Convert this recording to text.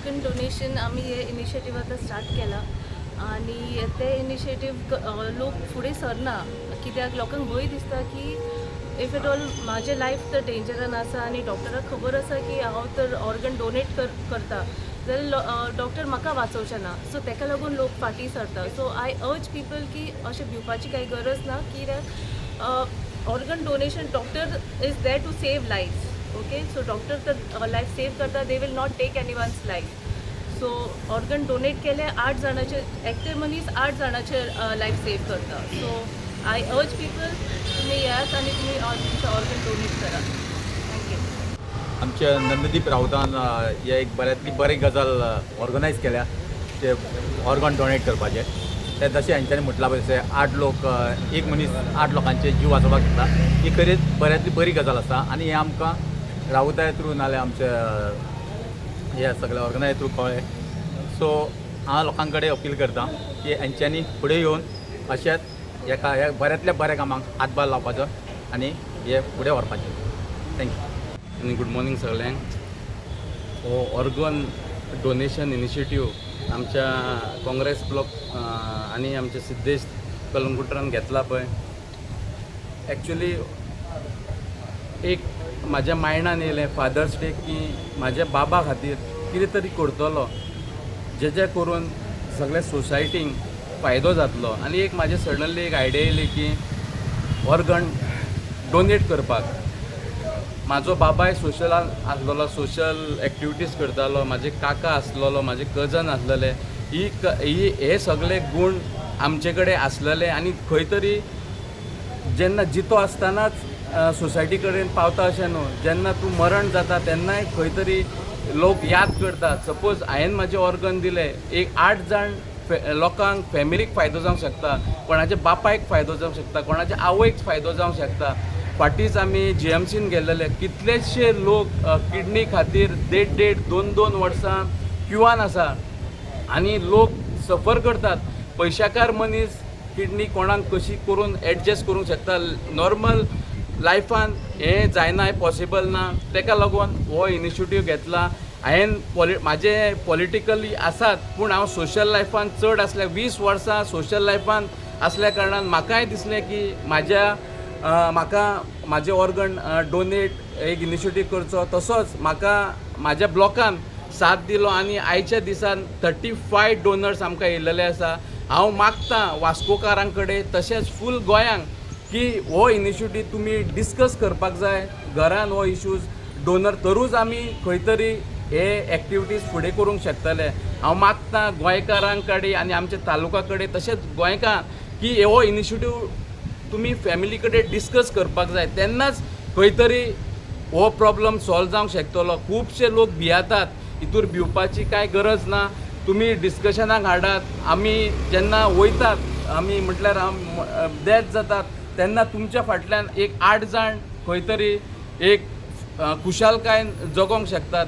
Organ donation आमी हे initiative आतां स्टार्ट केला आनी ते इनिशिएटीव लोक फुडें सरना कित्याक लोकांक भंय दिसता की if at all म्हाजें लायफ तर डेंजरान आसा आनी डॉक्टराक खबर आसा की हांव तर ऑर्गन डोनेट करता जाल्यार डॉक्टर म्हाका वाचोवचे ना. सो ताका लागून लोक फाटीं सरता. सो I अर्ज पीपल की अशें भिवपाची कांय गरज ना कित्याक organ donation doctor is there to save life. Okay, so doctor तर लायफ सेव करता, they will not take anyone's life. So organ donate केले 8 जाणाचे, एकटे मनीस 8 जाणाचे लायफ सेव करता. सो I अर्ज पीपल तुमी येयात आनी तुमी तुमचे ऑर्गन डोनेट करा. Thank you. आमच्या नंददीप राऊतान हे एक बऱ्यांतली बरी गजाल ऑर्गनायज केल्या, ते ऑर्गन डोनेट करपाचे. ते जशें हेंच्यांनी म्हटलां पळय तशें 8 लोक, एक मनीस 8 लोकांचे जीव वाचोवपाक शकता. ही खरीच बऱ्यांतली बरी गजाल आसा आनी हें आमकां राऊता थ्रू नाल्यार आमच्या हे सगळे ऑर्गनायज थ्रू कळ्ळें. सो हांव लोकां कडेन अपील करता की हेंच्यांनी फुडें येवन अशेंच एका ह्या बऱ्यांतल्या बऱ्या कामाक हातभार लावपाचो आनी हे फुडें व्हरपाचें. Thank you. आनी गुड मॉर्निंग सगळ्यांक. हो ऑर्गन डोनेशन इनिशिएटीव आमच्या काँग्रेस ब्लॉक आनी आमच्या सिद्धेश कलंगुटरान घेतला पळय. एक्चुली एक म्हाज्या मायंडान येयलें फादर्स डे की म्हाज्या बाबा खातीर कितें तरी करतलो जेजे करून सगळ्या सोसायटींक फायदो जातलो. आनी एक म्हाजे सडनली एक आयडिया येयली की ऑर्गन डोनेट करपाक. म्हाजो बाबाय सोशलान आसलेलो, सोशल एक्टिविटीज करतालो, म्हाजे काका आसलेलो, म्हाजे कजन आसलेले. ही ही हे सगळे गूण आमचे कडेन आसलेले आनी खंय तरी जेन्ना जितो आसतनाच सोसायटी कडेन पावता अशें न्हू, जेन्ना तूं मरण जाता तेन्नाय खंय तरी लोक याद करतात. सपोज हांवें म्हाजें ऑर्गन दिलें, एक 8 जाण लोकांक फॅमिलीक फायदो जावंक शकता, कोणाच्या बापायक फायदो जावंक शकता, कोणाच्या आवयक फायदो जावंक शकता. फाटींच आमी जीएमसीन गेल्लेले, कितलेशे लोक किडनी खातीर देड देड 2 2 वर्सां क्युआन आसा आनी लोक सफर करतात. पयशाकार मनीस किडनी कोणाक कशी करून एडजस्ट करूंक शकता, नॉर्मल लायफान हें जायना, हें पॉसिबल ना. तेका लागून हो इनिशिएटीव घेतला हांवें. म्हाजे पॉलिटिकली आसात पूण हांव सोशल लायफान चड आसल्या, 20 वर्सां सोशल लायफान आसल्या कारणान म्हाकाय दिसलें की म्हाज्या म्हाका म्हाजें ऑर्गन डोनेट एक इनिशिएटीव करचो. तसोच म्हाका म्हाज्या ब्लॉकान साथ दिलो आनी आयच्या दिसान 35 डोनर्स आमकां येयल्लेले आसा. हांव मागतां वास्कोकारां कडेन तशेंच फूल गोंयांक की हो इनिशिएटीव तुमी डिस्कस करपाक जाय घरान. हो इशूज डोनर तरूच आमी खंय तरी हे एक्टिविटीज फुडें करूंक शकतले. हांव मागतां गोंयकारां कडेन आनी आमच्या तालुका कडेन तशेंच गोंयकार की हो इनिशिएटीव तुमी फॅमिली कडेन डिस्कस करपाक जाय, तेन्नाच खंय तरी हो प्रॉब्लम सॉल्व जावंक शकतलो. खुबशे लोक भियेतात, हितूर भिवपाची कांय गरज ना. तुमी डिस्कशनाक हाडात. आमी जेन्ना वयतात, आमी म्हटल्यार डेथ जातात तेन्ना तुमच्या फाटल्यान एक 8 जाण खंय तरी एक खुशालकायेन जगोंक शकतात.